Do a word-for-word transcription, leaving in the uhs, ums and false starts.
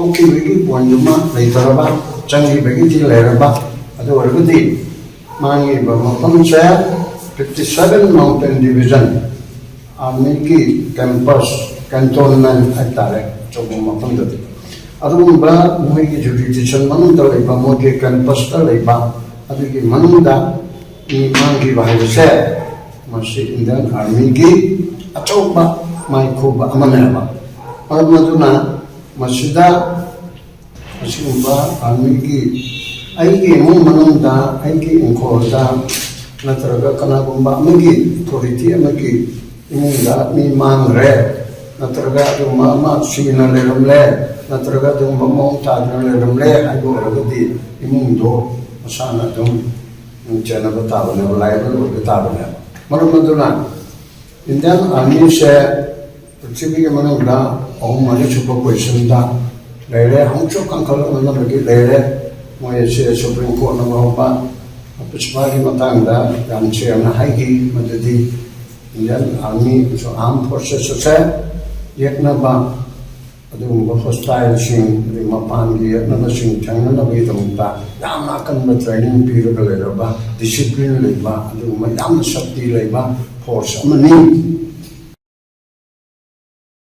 ꯊꯣꯛꯈꯤꯕꯒꯤ ꯄꯣꯏꯟꯗꯨꯃ ꯂꯩꯇ꯭ꯔꯕ, ꯆꯪꯈꯤꯕꯒꯤꯗꯤ ꯂꯩꯔꯕ, ꯑꯗꯨ ꯑꯣꯏꯔꯒꯗꯤ ꯃꯥꯡꯉꯤꯕ ꯃꯐꯝꯁꯦ fifty seven Mountain Division, ꯑꯥꯔꯃꯤꯒꯤ ꯀꯦꯝꯄꯁ, ꯀꯦꯟꯇꯣꯟꯃꯦꯟ ꯍꯥꯏꯇꯥꯔꯦ, ꯑꯆꯧꯕ ꯃꯐꯝꯗꯗꯤ꯫ ꯑꯗꯨꯒꯨꯝꯕ ꯃꯣꯏꯒꯤ ꯖꯨꯔꯤꯗꯤꯛꯁꯟ ꯃꯅꯨꯡꯗ ꯂꯩꯕ, ꯃꯣꯏꯒꯤ ꯀꯦꯝꯄꯁꯇ ꯂꯩꯕ ꯑꯗꯨꯒꯤ ꯃꯅꯨꯡꯗ ꯃꯤ ꯃꯥꯡꯈꯤꯕ ꯍꯥꯏꯕꯁꯦ, ꯃꯁꯤ ꯏꯟꯗꯤꯌꯟ ꯑꯥꯔꯃꯤꯒꯤ ꯑꯆꯧꯕ ꯃꯥꯏꯈꯨꯕ ꯑꯃꯅꯦꯕ꯫ ꯃꯔꯝ ꯑꯗꯨꯅ ꯃꯁꯤꯗ ꯑꯁꯤꯒꯨꯝꯕ ꯑꯥꯔꯃꯤꯒꯤ, ꯑꯩꯒꯤ ꯏꯃꯨꯡ ꯃꯅꯨꯡꯗ, ꯑꯩꯒꯤ ꯏꯪꯈꯣꯜꯗ, ꯅꯠꯇ꯭ꯔꯒ ꯀꯅꯥꯒꯨꯝꯕ ꯑꯃꯒꯤ ꯑꯣꯊꯣꯔꯤꯇꯤ ꯑꯃꯒꯤ ꯏꯃꯨꯡꯗ ꯃꯤ ꯃꯥꯡꯈ꯭ꯔꯦ, ꯅꯠꯇ꯭ꯔꯒ ꯑꯗꯨꯒꯨꯝꯕ ꯑꯃ ꯁꯤꯅ ꯂꯩꯔꯝꯂꯦ, ꯅꯠꯇ꯭ꯔꯒ ꯑꯗꯨꯒꯨꯝꯕ ꯃꯑꯣꯡ ꯇꯥꯗꯅ ꯂꯩꯔꯝꯂꯦ ꯍꯥꯏꯕ ꯑꯣꯏꯔꯒꯗꯤ, ꯏꯃꯨꯡꯗꯣ ꯃꯁꯥꯅ ꯑꯗꯨꯝ ꯆꯦꯟꯅꯕ ꯇꯥꯕꯅꯦꯕ, ꯂꯥꯏꯕꯜ ꯑꯣꯏꯕ ꯇꯥꯕꯅꯦꯕ꯫ ꯃꯔꯝ ꯑꯗꯨꯅ ꯏꯟꯗꯤꯌꯟ ꯑꯥꯔꯃꯤꯁꯦ ꯄ꯭ꯔꯤꯊꯤꯕꯤꯒꯤ ꯃꯅꯨꯡꯗ ꯑꯍꯨꯝ ꯃꯔꯤ ꯁꯨꯕ ꯄꯣꯖꯤꯁꯟꯗ ꯂꯩꯔꯦ, ꯑꯃꯨꯛꯁꯨ ꯀꯟꯈꯠꯂꯛꯅꯅꯕꯒꯤ ꯂꯩꯔꯦ꯫ ꯃꯣꯏ ꯑꯁꯤ ꯁꯨꯄ꯭ꯔꯤꯝ ꯀꯣꯔꯠꯅ ꯐꯥꯎꯕ ꯄꯨꯁꯄꯥꯒꯤ ꯃꯇꯥꯡꯗ ꯌꯥꯝ ꯁꯦꯡꯅ ꯍꯥꯏꯈꯤ, ꯃꯗꯨꯗꯤ ꯏꯟꯗꯤꯌꯟ ꯑꯥꯔꯃꯤ ꯑꯃꯁꯨꯡ ꯑꯥꯔꯝ ꯐꯣꯔꯁꯦꯁ ꯑꯁꯦ ꯌꯦꯛꯅꯕ, ꯑꯗꯨꯒꯨꯝꯕ ꯍꯣꯁꯇꯥꯏꯜꯁꯤꯡ, ꯑꯗꯩ ꯃꯄꯥꯟꯒꯤ ꯌꯦꯛꯅꯕꯁꯤꯡ ꯊꯦꯡꯅꯅꯕꯒꯤꯗꯃꯛꯇ ꯌꯥꯝꯅ ꯑꯀꯟꯕ ꯇ꯭ꯔꯦꯅꯤꯡ ꯄꯤꯔꯒ ꯂꯩꯔꯕ, ꯗꯤꯁꯤꯄ꯭ꯂꯤꯟ ꯂꯩꯕ, ꯑꯗꯨꯒꯨꯝꯕ ꯌꯥꯝꯅ ꯁꯛꯇꯤ ꯂꯩꯕ ꯐꯣꯔꯁ ꯑꯃꯅꯤ꯫